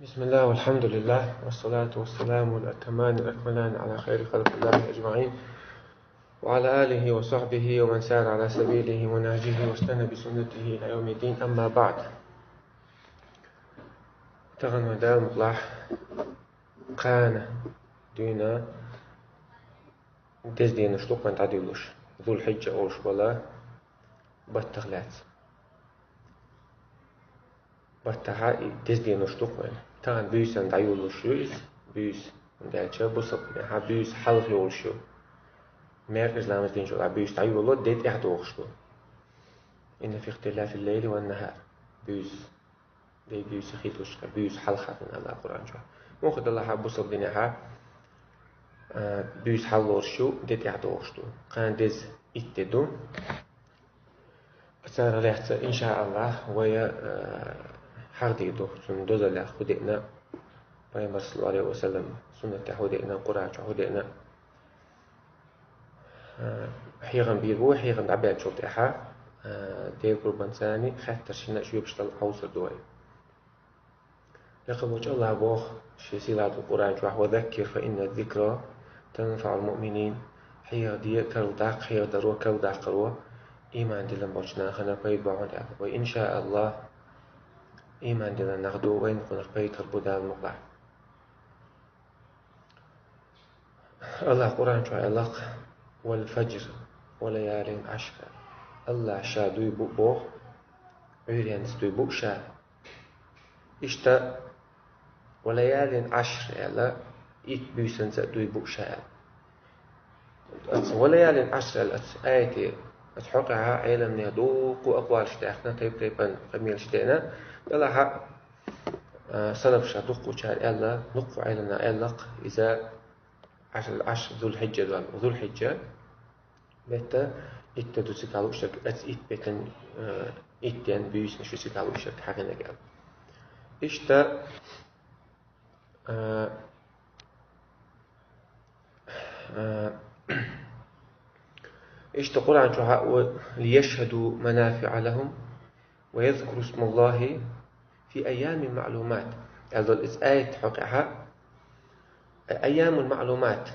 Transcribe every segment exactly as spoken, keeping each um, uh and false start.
بسم الله والحمد لله والصلاة والسلام الأتمان الأكملان على خير خلق الله أجمعين وعلى آله وصحبه ومن سار على سبيله ونهجه واستنى بسنته إلى يوم الدين، أما بعد. Тахан вай Дала мукъалахь кхана дуьйна деза денош ду-кх вайна дӀадуьллуш, Зулхьиджа олуш бола баттах лаьцна. Баттахьа и деза денош ду-кх вайна. Тахан буьйсанна дӀайолалуш ю иза, буьйса, хӀунда аьлча бусалба динехьа буьйса хьалха йолуш ю. Маькъаш ламаз динчул а буьйса дӀайолало, де тӀаьхьа догӀуш ду. إن في اختلاف الليل والنهار. Буьйса, де буьйса хи тӀехь, буьйса хьалха хин ала Къуръан чохь. Муха делахьа бусалба динехьа, а, буьйса хьалха лоруш ю, де тӀаьхьа догӀуш ду. Кхана деза итт де ду. Царах лаьцна, иншааллахь, вай, э, хьахдийр ду, цуьнан дозаллех хӀун деана, пайхамар, саллаллаху Ӏалайхи ва саллам, суннатехь хӀун деана, Къуръан чохь хӀун деана. Э, хьехам бийр бу, хьехам дӀабаьллачул тӀаьхьа, э, Делан къурбанца хаьттаршна жоьпаш дала хьовсур ду вай. Лекха волчу АллахӀа боху Шен сийлахьчу Къуръан чохь: «وذكر فإن الذكرى تنفع المؤمنين». Хьехаде, карладаккха, хьехадаро, карладаккхаро, ийман диллина болчу нахана пайда бохьун аьлла. Вай, иншааллахь, ийман диллина нах ду, вайна кхунах пайда хир бу, Дала мукъалахь. АллахӀа Къуръан чохь аьлла-кх: «والفجر وليال عشر». АллахӀа Ша дуй бу боху, Ӏуьйренца дуй бу Ша. Иштта, «وليال عشر» аьлла, итт буьйсанца а дуй бу Ша аьлла. Оцу «وليال عشر» аьлла оцу аятехь, оцу хьокъехь Ӏеламнаха дуккха а акъвалаш даьккхина, тайп-тайпана къамелаш деана. Делахь а, а, салафаша дуккхачара аьлла, дуккха Ӏеламнаха аьлла-кх, иза Ӏашр, Ӏашр Зулхьиджа ду аьлла. Зулхьиджа беттан итт де ду цигахь луъуш дерг, оцу итт беттан, э, итт ден буьйсанаш ю цигахь луъуш дерг хьахийнарг аьлла. Иштта, э, э, иштта Къуръан чохь а: «ليشهدوا منافع لهم ويذكروا اسم الله في أيام معلومات», аьлла долу иза аят хьокъехь, «أيام معلومات»,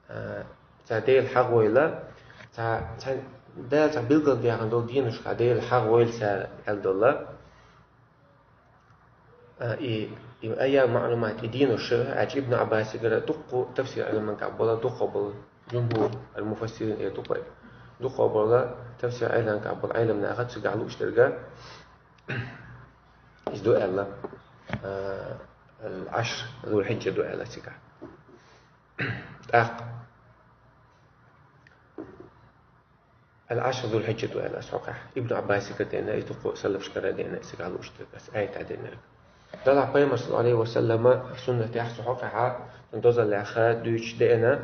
а, цхьа Дела хьахавойла, цхьа, цхьа Дала цхьа билгалдаьхна долу денашкахь Дела хьахавойла цара аьлла долу. А, и, и «أيام معلومات», и денаш аьлча, Ибн Ӏаббасигара дуккха тафсир Ӏилманкахь болу, дуккха болу, жумхур ал-муфассирин эр ду-кх вай, дуккха болу тафсир Ӏилманкахь болу Ӏеламнаха цигахь луъуш дерг иза ду аьлла, а, ал-Ӏашр Зулхьиджа ду аьлла цигахь. ТӀаккха «Ал-Ӏашр Зулхьиджа ду» аьлла оцу хьокъехь. Ибн Ӏаббасигара деана, и дуккха салафашкара деана, цигахь луъуш дерг, оцу аятехь деанарг. Делахь пайхамар, саллаллаху Ӏалайхи ва саллама, суннатехь цу хьокъехь, дозаллех дуьйцуш деана,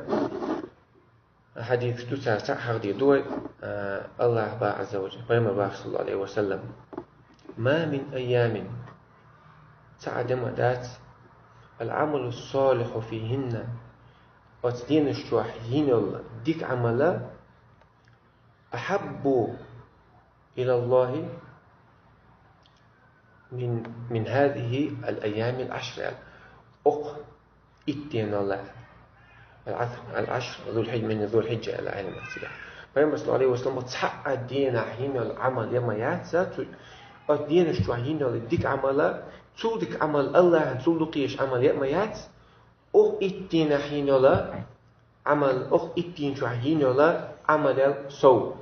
хьадисаш ду, царах цхьаъ хьахдийр ду вай, а, АллахӀа боху, Ӏазза ва жалла, пайхамара боху, саллаллаху Ӏалайхи ва саллам: «ما من أيام», цхьа а де ма дац, «العمل الصالح فيهن», оцу денаш чохь йина йолу дика Ӏамал, «أحب إلى الله من، من هذه الأيام العشر», аьлла. Окху итт денал а. Ал-Ӏас-, «Ал-Ӏашр Зулхьиджа», мин Зулхьиджа аьлла Ӏеламнаха цигахь. Пайхамар, саллаллаху Ӏалайхи ва саллам, цхьа а денахь йина йолу Ӏамал я ма яц, цу, оцу денаш чохь йина йолу дика Ӏамал, цул дика Ӏамал АллахӀана цул дукха езаш Ӏамал я ма яц, окху итт денахь йина йолу Ӏамал, окху итт дийна чохь йина йолу Ӏамал ял сов.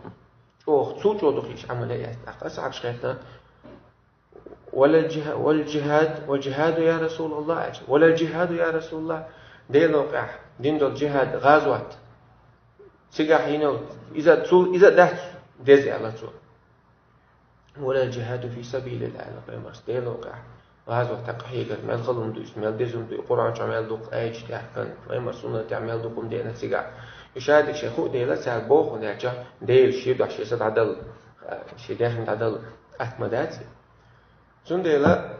ЧӀогӀа, цул чӀогӀа дукха йиш Ӏамал яц тӀаккха. Асхьабаш хаьттина: «Валал джиха-, валал джихад, валал джихаду, я Расулаллах», аьлча. «Валал джихаду, я Расулаллах». Делан новкъахь дина долу джихад, гӀазот. Цигахь йина йолу, иза цул, иза дац деза, аьлла цо. «Валал джихаду фи сабилиллах», аьлла пайхамарс. Делан новкъахь гӀазот тӀе къахьегар, мел хала хӀума ду иза, мел деза хӀума ду и, Къуръан чохь мел дукха аяташ даьккхина, пайхамар суннатехь мел дукха хӀума деана цигахь. И шадерг шайн хӀу а дела, цара боху хӀунда аьлча, Дела шен дуьхьа шен са дӀадала, шен даьхни дӀадала атта ма дац. Цундела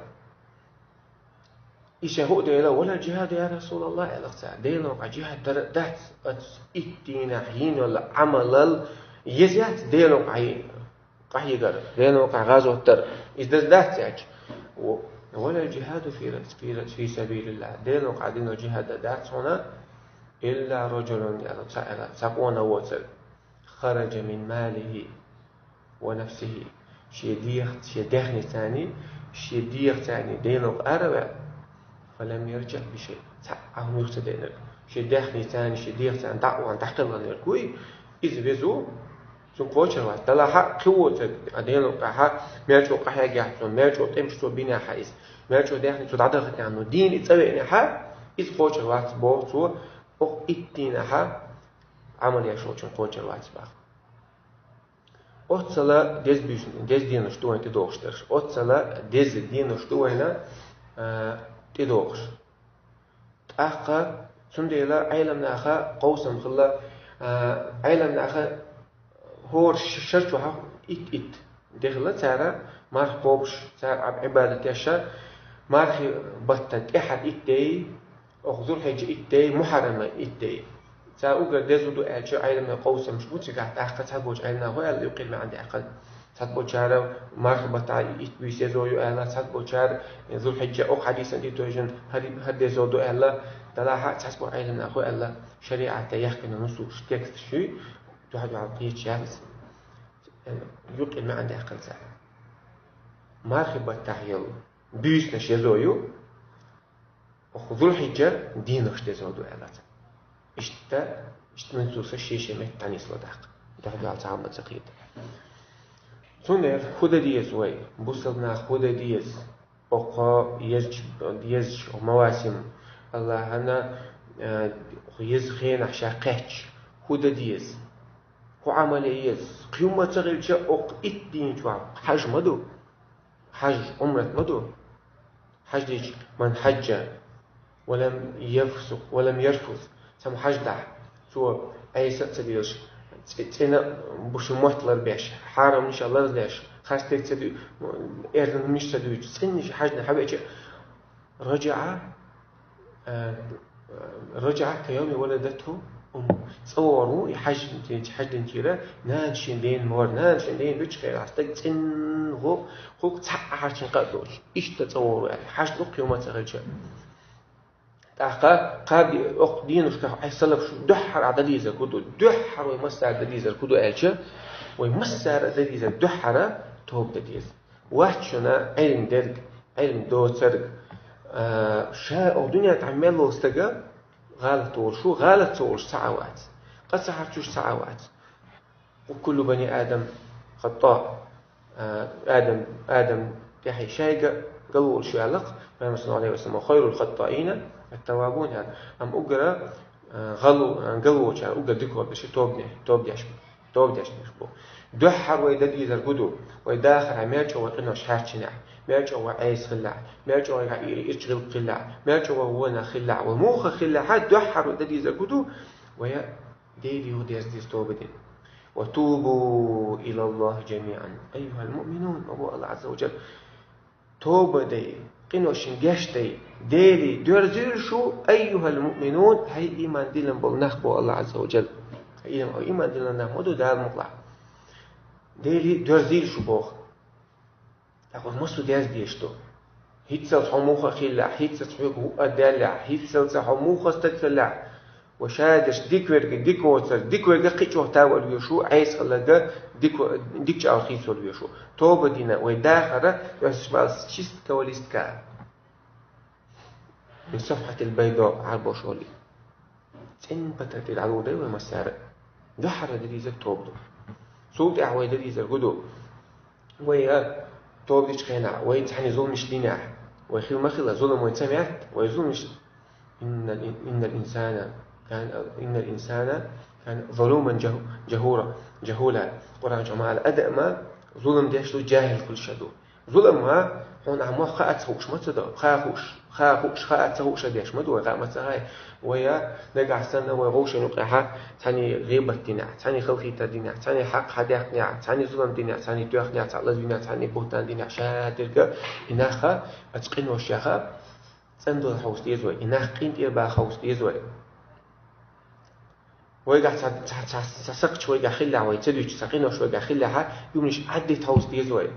и шайн хӀу а дела, «Валал джихаду, я Расулаллах», аьлла цара. Делан новкъахь джихад дара а дац, оцу итт дийнахь йина йолу Ӏамалал еза яц Делан новкъахь къахьегар, Делан новкъахь гӀазот дар. Иза деза дац аьлча. Во-, ولا الجهاد في في في سبيل الله. Делан юкъа дина джихад дац хьуна, إلا رجل, яъни цхьа, цхьа къона воацар, خرج من ماله ونفسه. Шен дегӀ, шен даьхницани, шен дегӀацани Делан юкъа ара а ваьнна, فلم يرجع بشيء. Цхьа а хӀума юха ца дайнарг. Шен даьхницани, шен дегӀацани дӀа а ваьнна, дӀакхелхинарг вуй, из веза, цунна кхочур вац. Делахь а кхы воацар, а Делан юкъахь, маьрчӀо къахьегахь цо, маьрчӀо тӀемаш цо бинехь а иза, маьрчӀо даьхни цо дӀадахийтинехь а, ну, дийна и цӀа веанехь а, из кхочур вац, боху цо, оха итт дийнахь а Ӏамал еш волчунна кхочур вац боху. Оццул деза буьйсанна, деза денаш ду вайна тӀедогӀуш дерш. Оццул деза денаш ду вайна, а, тӀедогӀуш. ТӀаккха цундела Ӏеламнаха къовсам хилла, а, Ӏеламнаха хӀора ш-, шарчохь итт-итт де хилла, цара марха кхобуш, цара Ӏа-, Ӏибадат еш, мархи баттана тӀаьхьара итт де, оха Зулхьиджа итт де, Мухьаррама итт де. Цара уггар деза ду аьлча, Ӏеламнаха къовсамаш бу цигахь, тӀаккха цхьаболчу Ӏеламнаха аьлла, юкъера маьӀна даьккхина. Цхьаболчара марха баттахь итт буьйса деза ю аьлла, цхьаболчара Зулхьиджа оха хьадисана тӀе тевжина хӀара, хӀара деза ду аьлла, делахь а цхьаболчу Ӏеламнаха аьлла, шариӀатехь яхкина нусусаш, тексташ ю, дуьхьал-дуьхьал кхеташ яц, юкъера маьӀна даьккхина цара. Мархи баттахь йолу буьйсанаш деза ю, оха Зулхьиджа дийнаш деза ду аьлла цара. Иштта, иштта нусусаш шен-шен метта дӀанисло тӀаккха. Дуьхьал-дуьхьал цхьа хӀума ца кхета. Цундела хӀун дан деза вай, бусалба нах, хӀун дан деза? Оха езачу, езачу мавасим, Аллахьана, э, еза хенахь ша кхаьчча, хӀун дан деза? ХӀун Ӏамал ян еза? Кхин хӀумма ца хилча, оха итт дийначохь хьаж ма ду? Хьаж, Ӏумрат ма ду? Хьаж дича, ман хьаджа ва лам яфсукъ ва лам ярфус, цхьамма хьаж дахь, цо Ӏеса а ца делаш, цӀе-, цӀена а бу шен мотт ларбеш, хьарамнаш а ларзадеш, харцдерг ца дуьйцу, эрна миш ца дуьйцу, цӀена а хьаьжна хьавеача, раджаӀа, а, раджаӀа кайоми валадатху умму. ЦӀа вогӀур ву и хьаьж, хьаьж динчуьра, нана шен дена ма вара, нана шен дена вуьтуш хенахь стаг цӀена гӀо, кхуьг цхьаъ хьарчийна кхаъ доцуш. Иштта цӀа вогӀур ву аьлла, хьаьж дукха хӀума ца хилча. ТӀаккха кхаби, оха дийнашкахь хьайн салафаш дуьххьара дан дезарг хӀун ду? Дуьххьара вай массара дан дезарг хӀун ду аьлча, вай массара дан дезарг дуьххьара тоба дан деза. Вац шуна Ӏилма дерг, Ӏилма доцург, а, ша оха дуьнен тӀехь мел волу стага гӀалат волуш ву, гӀалат ца волуш цхьа а вац, къа ца хьарчош цхьа а вац. Ва куллу бани Адам хаттаъ. А, Адам, Адам тӀаьхье шайга гал волуш ву аьлла-кх Пайхамара, саллаллаху Ӏалайхи ва саллам, «Хайрул хаттаъина ат-таввабун», аьлла. Амма уггара, а, гӀал-, а, гал волчарна уггар дика волу дерш тоба де-, тоба деш, тоба деш берш бу. Дуьххьара вай дан дезарг хӀун ду? Вай дахарехь мел чӀогӀа къинош хьаьрчинехь, мел чӀогӀа Ӏеса хиллехь, мел чӀогӀа ирча гӀиллакх хиллехь, мел чӀогӀа вонах хиллехь, вай муха хиллехь а, дуьххьара вай дан дезарг хӀун ду? Вай Деле юха дерза деза тоба дина. «Ва тубу илаллахи жамиъан, айюхал муъминун», ма боху Аллах Азза ва Джалла. Тоба дай, къиношна гечдай, Деле доьрзийла шу, айюхал муъминун, хӀай иман диллина болу нах, боху Аллах Азза ва Джалла. Хьан ийман, ийман диллина нах ма ду Дала мукъалахь. Деле доьрзийла шу боху. ТӀаккха массо дерза дезаш ду. ХӀинццалц хьо муха хиллехь, хӀинццалц хьоьга хӀуъа даьллехь, хӀинццалц хьо муха стаг хиллехь, ва шадерш дика верг, дика воцург, дика верг кхин а чӀогӀа тавал везаш ву, Ӏеса хилларг дика, дика чӀагӀар хийцавал везаш ву. Тоба дина вай дахар, оьрсаша бохург, с чистого листка. Мин сафхьатил байда, Ӏарбоша олий. ЦӀена патар тӀе дӀалур дай вай массара. Дуьххьара дан дезарг тоба ду. Цул тӀаьхьа вай дан дезарг хӀун ду? Вай а тоба дечу хенахь, вай цхьаьна зуламаш динехь, вай хила ма хилла, зулам вай ца метта, вай зуламаш. Иннал ин-, иннал инсана кан, иннал инсана кан залуман жаху-, жахура, жахула. Къуръан чу ма аьлла, адам а зулам деш ду, жахӀил хуьлуш а ду. Зулам а, хьуна ахь мох хаа ца хууш ма ца до, хаа хууш, хаа хууш, хаа ца хууш а деш ма ду вай, хаа ма ца хаьа. Вай а, нагахь санна вай вовшийн юкъехь цхьаьна гӀийбат динехь, цхьаьна халахетар динехь, цхьаьна хьакъ хьадаьккхинехь, цхьаьна зулам динехь, цхьаьна тоьхнехь, цхьаъ лазбинехь, цхьаьна бухӀтан динехь, шадерг а, и нах а, оцу къиношех а цӀандала хьовса деза вай, и нах къинтӀера баха хьовса деза вай. Вайгахь цхьа, цхьа, цхьа, цхьа сакхташ вайгахь хиллехь, вай ца дуьйцуш, цхьа къинош вайгахь хиллехь, юмнаш Ӏаддита хьовса деза вай.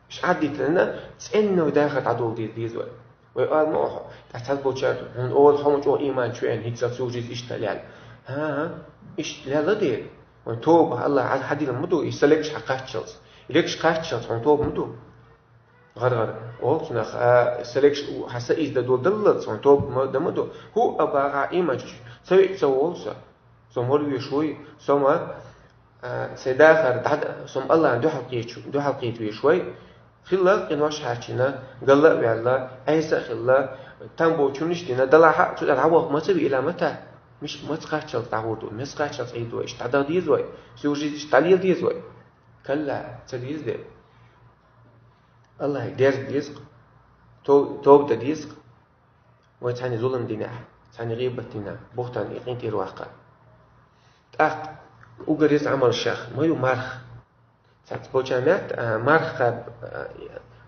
Иш Ӏаддитана цӀенна вай дахар дӀадоладе деза вай. Вай ала ма охьо, тӀа цхьацца болчар, хьуна ола хьо ма чӀогӀа иман чу веана, хӀинца цу жизни иштта лел. ХӀа-хӀа, иштта лел а дера. Вайн тоба, Аллахь Ӏа хьадилла ма ду, и са легаш хьакхаччалц. Легаш кхаччалц хьуна тоба ма ду. ГӀар-гӀар. Ола цунах, а, са легаш у-, хьа са изда дола даллалц хьуна тоба ма, да ма ду. ХӀу а багӀа иман чу ца веъча ца волу со. Со морвеш вуй, со ма, а, се дахар дӀа-, со ма Аллахьна дуьхьал кхеташ-, дуьхьал кхета веш вай. Хилла къинош хьаьрчина, галла а ваьлла, Ӏеса а хилла, там болчунаш дина, далахьа а цу тӀара дӀаваха ма ца виъла ма та. Миш маца кхаччалц дӀагӀур ду, маца кхаччалц Ӏийр ду вай, иштта дӀадаха деза вай, цу жизни иштта дӀалела деза вай. Калла, ца деза де. Аллахье дерза деза-кх, то-, тоба дан деза-кх. Вай цхьанне зулам динехь, цхьанне гӀийбат динехь, бухтан и къинтӀера ваккха. ТӀаккха угар еза Ӏамалшах ма ю марха. Цхьацца болча метта, а, марха кхаба, а,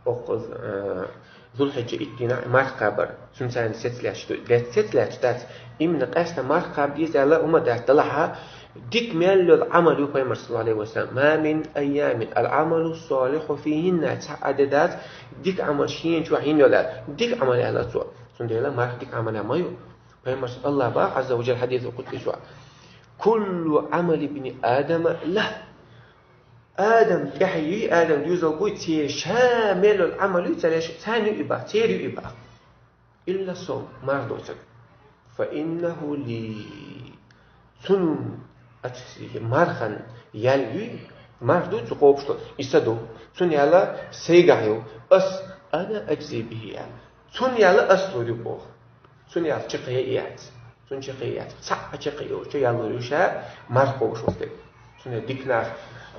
оккхуза, а, Зулхьиджа итт дийнахь марха кхабар. Цунна царна сецлаьча ду. Лец сецлаьча дац. Именно къаьстта марха кхаба деза аьлла, хӀума дац далахьа, дика мел йолу Ӏамал ю пайхамар саллаллаху Ӏалайхи ва саллам. «Ма мин айямин ал-Ӏамалу ссалихьу фихинна», цхьа а де дац, дика Ӏамал шена чохь йина йолу аьлла. Дика Ӏамал аьлла цо. Цундела марха дика Ӏамал ма ю. Пайхамар Аллахь бах, Ӏазза ва Джалла, хьадисул къудсий чохь: «Куллу Ӏамали бни Адама лахь». Адам тӀаьхье юй, Адам доьзал буй, церан ша мел йолу Ӏамал юй, церан ша, царна ю и бах, церан ю и бах. Илла сом, марха доцург. Фа иннаху ли. Цунна аццигахь мархан ял юй, марха ду цу кхобуш долу, и са ду. Цунна ял сайгахь ю, ас, ана аджзи бихи аьлла. Цунна ял ас лур ю боху. Цунна ял чекхъе а яц. Цунна чекхъе а яц. Цхьаъ а чекхъе йолчу ял лур ю ша марха кхобуш волу стаг. Цунна дика нах,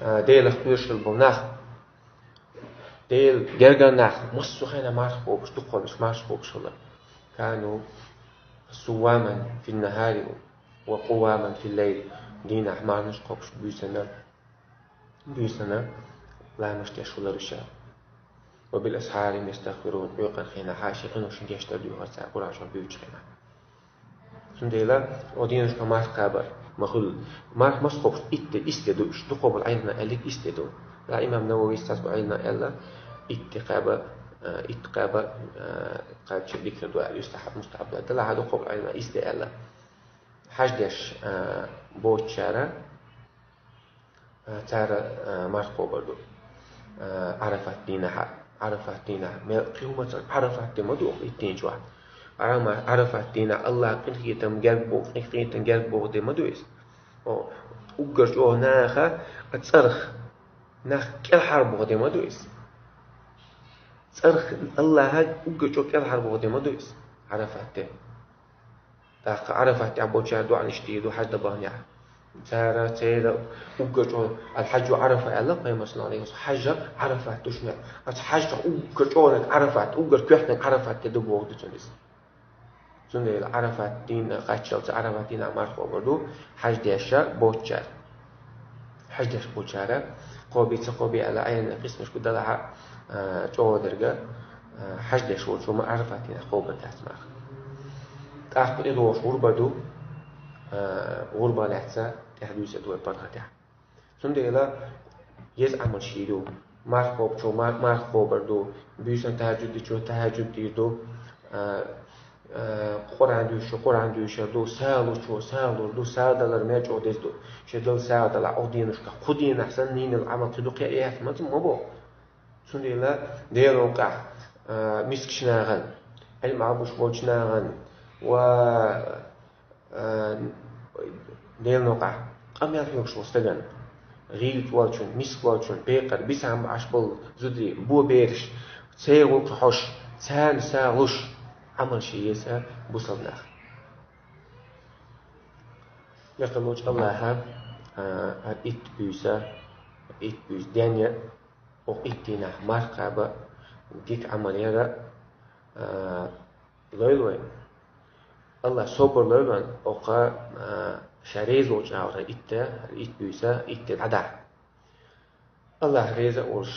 а, Делах кхоьруш хилла болу нах. Дела гергара нах массо а хенахь марха кхобуш, дукхахберш марха кхобуш хилла. Кану сувваман фин-нахари ва къувваман фил-лайл. Дийнахь марханаш кхобуш, буьйсанна, буьйсанна ламазаш деш хилла уьш. Ва бил-асхьари хӀум ястагъфирун. Къекъан хенахь шайн къиношна гечдар дуьйхира цара, Къуръан чохь буьйцучу хенахь. Цундела оцу дийнашкахь марха кхабар ма хуьллу. Марха массо а кхобуш итт де, исс де ду уьш. Дукхахболу Ӏилманан аьлларг исс де ду. Ткъа имам Нававис цхьацца бу Ӏилманан аьлла, итт де кхаба, а, итт кхаба, а, кхача дика ду аьлла, юстахьаб, мустахьаб ду аьлла. Делахь дукхахболу Ӏилманан исс де аьлла. Хьаж деш, а, боцучара, а, цара, а, марха кхобур ду, а, Ӏарафат дийнахь. Ӏарафат дийнахь. Мел кхин хӀума ца, Ӏарафат де ма ду итт ден чохь. Ӏарама-, Ӏарафат дийнахь Аллахь къинхетам герга боху, къинхетам герга боху де ма ду иза. О, уггар чӀогӀа наха, а, цӀарах нах кӀелхьарбоху де ма ду иза. ЦӀарах Аллахьа уггар чӀогӀа кӀелхьарбоху де ма ду иза. Ӏарафат де. ТӀаккха Ӏарафат тӀехь болчара доӀанаш дийр ду хьаж дан баханехь. Цара, церан уггар чӀогӀа, ал-хьаджу Ӏарафа аьлла пайхамар саллаллаху Ӏалайхи ва саллам, хьаж Ӏарафат ду шуна. Аса хьаж чохь уггар чӀогӀаниг Ӏарафат, уггар коьхниг Ӏарафат де ду боху ду цуьнан иза. Цундела Ӏарафат дийнахь кхаччалца, Ӏарафат дийнахь марха кхобур ду хьаж деш боцучара. Хьаж деш болчара кхоби, ца кхоби аьлла, Ӏилманан къисмаш бу делахь, а, чӀогӀа дерг, а, хьаж деш волчо ма Ӏарафат дийнахь кхобур дац марха. ТӀаккха тӀедогӀуш гӀурба ду, а, гӀурба лаьцна тӀаьхьа дуьйцур ду вай паргӀатехь. Цундела еза Ӏамалш йийр ю. Марха кхобучо мар-, марха кхобур ду, буьйсанна тахьаджуд дечо тахьаджуд дийр ду, а, а, Къуръан дуьйцучо Къуръан дуьйцур ду, сагӀа лучо сагӀа лур ду, сагӀа далар мел чӀогӀа деза ду. Шен Далла сагӀа далахь, оха дийнашкахь кху дийнахь санна нийнал Ӏамал кхин дукха яц ма, ма боху. Цундела Делан къахь, а, мискачу нахана, Ӏилма Ӏамош болчу нахана ва, а, Делан къахь къамел хьоьгуш волу стагана, гӀийла волчун, миска волчун, бекхар, бисахь Ӏаш болу зударий, бо бераш, церан гӀуллакх хьош, царна сагӀа луш, Ӏамалш е еза бусалба нах. Мекхалочу Аллахьа, а, а, итт буьйса, итт буьйса денъя, оха итт дийнахь марха кхаба, дика Ӏамал яра, а, лойла вайн. Аллахь собар лойла вайн, оха, а, ша реза волчу агӀора итт, итт буьйса, итт де дӀадахьа. Аллахь реза а волуш,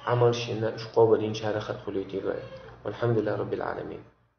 Ӏамал шина уьш кхобур динчарах а хуьлуьйтийла вайн. Валхьамдулиллахи Раббил Ӏаламин.